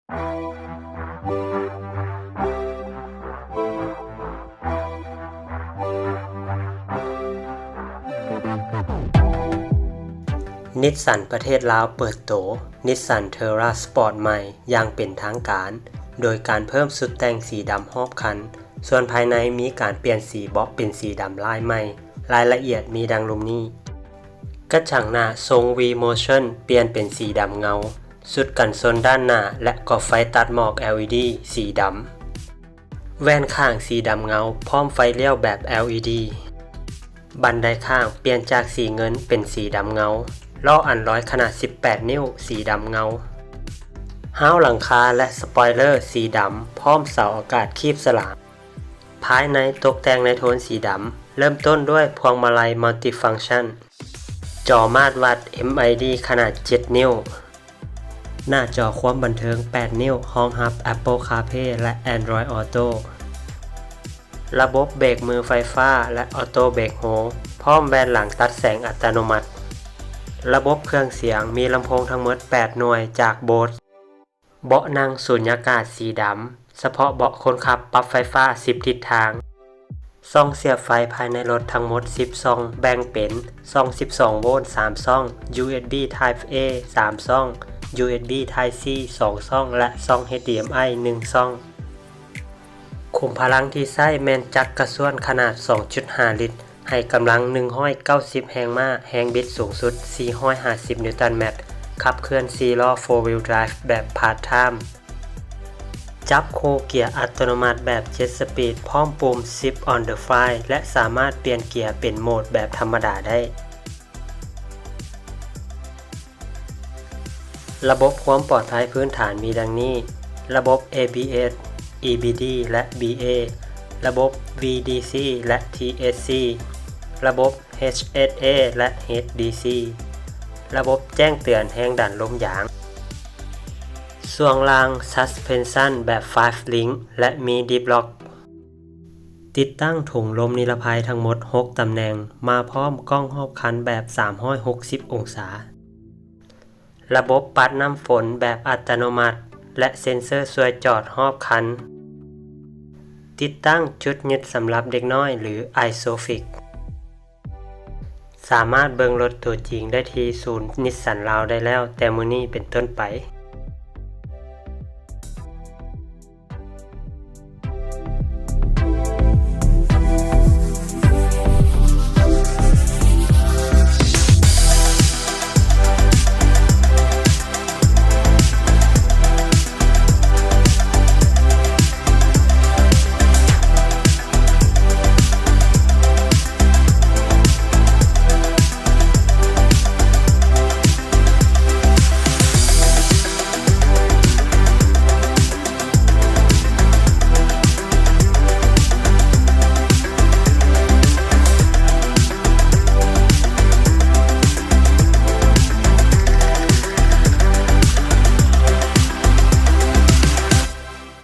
Nissan ປະເທດລາວເປີດໂຕ Nissan Terra Sport ໃໝ່ຢ່າງເປັນທາງການ ໂດຍການເພີ່ມຊຸດແຕ່ງສີດຳຮອບຄັນ, ສ່ວນພາຍໃນມີການປ່ຽນສີເບາະເປັນສີດຳລາຍໃໝ່. ລາຍລະອຽດມີດັ່ງລຸ່ມນີ້: ກະຈັງໜ້າຊົງ V-Motion ປ່ຽນເປັນສີດຳເງົາ, ຊຸດກັນຊົນດ້ານໜ້າ ແລະ ກອບໄຟຕັດໝອກ ແອລອີດີ ສີດຳ. ແວ່ນຂ້າງສີດຳເງົາ ພ້ອມໄຟລ້ຽວແບບ ແອລອີດີ. ບັນໄດຂ້າງປ່ຽນຈາກສີເງິນເປັນສີດຳເງົາ. ລໍ້ອັນລອຍຂະໜາດສິບແປດນິ້ວ ສີດຳເງົາ. ຮາວຫຼັງຄາ ແລະ ສະປອຍເລີສີດຳ ພ້ອມເສົາອາກາດຄີບສະຫຼາມ. ພາຍໃນຕົກແຕ່ງໃນໂທນສີດຳ, ເລີ່ມຕົ້ນດ້ວຍພວງມາໄລ Multifunction, ຈໍມາດວັດ ເອັມໄອດີ ຂະໜາດເຈັດນິ້ວ, ໜ້າຈໍຄວາມບັນເທີງແປດນິ້ວ ຮອງຮັບ Apple CarPlay ແລະ Android Auto, ລະບົບເບກມືໄຟຟ້າ ແລະ Auto Brake Hold ພ້ອມແວ່ນຫຼັງຕັດແສງອັດຕະໂນມັດ, ລະບົບເຄື່ອງສຽງ ມີລຳໂພງທັງໝົດແປດໜ່ວຍຈາກ Bose, ເບາະນັ່ງສຸນຍາກາດສີດຳ, ສະເພາະເບາະຄົນຂັບປັບໄຟຟ້າສິບທິດທາງ. ຊ່ອງສຽບໄຟພາຍໃນລົດທັງໝົດສິບຊ່ອງ, ແບ່ງເປັນຊ່ອງສິບສອງໂວນສາມຊ່ອງ, ຢູເອັສບີ Type A ສາມຊ່ອງ, ຢູເອັສບີ Type C ສອງຊ່ອງ ແລະ ຊ່ອງ ເອັດດີເອັມໄອ ໜຶ່ງຊ່ອງ. ຂຸມພະລັງທີ່ໃຊ້ແມ່ນຈັກກະຊວນຂະໜາດສອງຈຸດຫ້າລິດ, ໃຫ້ກຳລັງໜຶ່ງຮ້ອຍເກົ້າສິບແຮງມ້າ, ແຮງບິດສູງສຸດສີ່ຮ້ອຍຫ້າສິບນິວຕັນແມັດ, ຂັບເຄື່ອນສີ່ລໍ້ Four Wheel Drive ແບບ Part Time. ຈັບຄູ່ເກຍອັດຕະໂນມັດແບບເຈັດສະປີດ ພ້ອມປຸ່ມ Shift on the Fly ແລະ ສາມາດປ່ຽນເກຍເປັນໂໝດແບບທຳມະດາໄດ້. ລະບົບຄວາມປອດໄພພື້ນຖານມີດັ່ງນີ້: ລະບົບ ເອບີເອສ, ອີບີດີ ແລະ ບີເອ, ລະບົບ ວີດີຊີ ແລະ ທີເອັດຊີ, ລະບົບ ເອັດເອັສເອ ແລະ ເອັດດີຊີ, ລະບົບແຈ້ງເຕືອນແຮງດັນລົມຢາງ, ຊ່ວງລ່າງ Suspension ແບບ Five Link ແລະ ມີ Diff Lock. ຕິດຕັ້ງຖົງລົມນິລະໄພທັງໝົດຫົກຕຳແໜ່ງ, ມາພ້ອມກ້ອງຮອບຄັນແບບສາມຮ້ອຍຫົກສິບອົງສາ, ລະບົບປັດນ້ຳຝົນແບບອັດຕະໂນມັດ ແລະ ເຊັນເຊີຊ່ວຍຈອດຮອບຄັນ, ຕິດຕັ້ງຈຸດຍຶດສຳລັບເດັກນ້ອຍ ຫຼື ISOFIX. ສາມາດເບິ່ງລົດຕົວຈິງໄດ້ທີ່ສູນນິດສັນລາວໄດ້ແລ້ວແຕ່ມື້ນີ້ເປັນຕົ້ນໄປ.